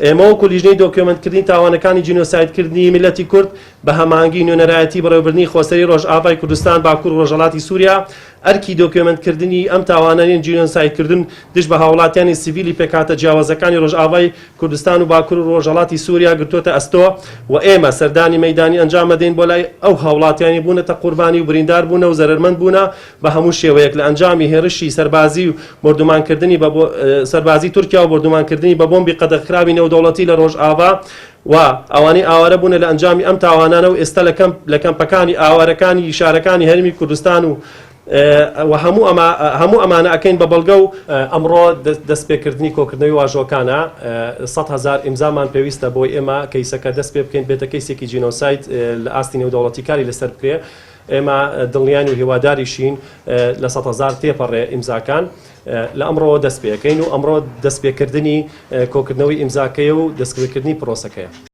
ئێمە وەکو لیژنەی دۆکیۆمێنتکردنی تاوانەکانی جینۆسایدکردنی میللەتی کورد بە هەماهەنگی نوێنەرایەتی بەڕێوەبردنی خۆسەری ڕۆژئاڤای کوردستان باکوور و ڕۆژهەڵاتی سووریا ئەرکی دۆکیۆمێنتکردنی ئەم تاوانانەی جینۆسایدکردن دژ بە هاوڵاتیانی سیڤیلی پێکهاتە جیاوازەکانی ڕۆژئاڤای کوردستان و باکوور و ڕۆژهەڵاتی سووریا گرتۆتە ئەستۆ و ئێمە سەردانی مەیدانی ئەنجام ئەدەین بۆ لای ئەو هاوڵاتیانی بوونەتە قوربانی و بریندار بوونە و زەرەرمەند بوونە بە هەموو شێوەیەک لە ئەنجامی هێرشی سەربازی و بۆردومانکردنی بە سەربازی تورکیا و بۆردومانکردنی بە بۆمبی قەدەغکراوی نێودەوڵەتی لە ڕۆژئاڤا و ئەوانەی ئاوارە بوونە لە ئەنجامی ئەم تاوانانە و ئێستا لە کەمپ لە کەمپەکانی ئاوارەکانی شارەکانی هەرێمی کوردستان و و هەموو ئەمە هەموو ئەمانە ئەکەین بە بەڵگە و ئەمڕۆ دەستپێکردنی کۆکردنەوەی واژۆکانە 100 هەزار ئیمزامان پێویستە بۆی ئێمە کەیسەکە دەست پێ بکەین بێتە کەیسێکی جینۆساید لە ئاستی نێودەوڵەتی کاری لەسەر بکرێ ئێمە دڵنیان و هیواداریشین لە 100 هەزار تێپەڕێ ئیمزاکان لە ئەمڕۆوە دەست پێ ئەکەین و ئەمڕۆ دەستپێکردنی کۆکردنەوەی ئیمزاکەیە و دەستپێکردنی پرۆسەکەیە.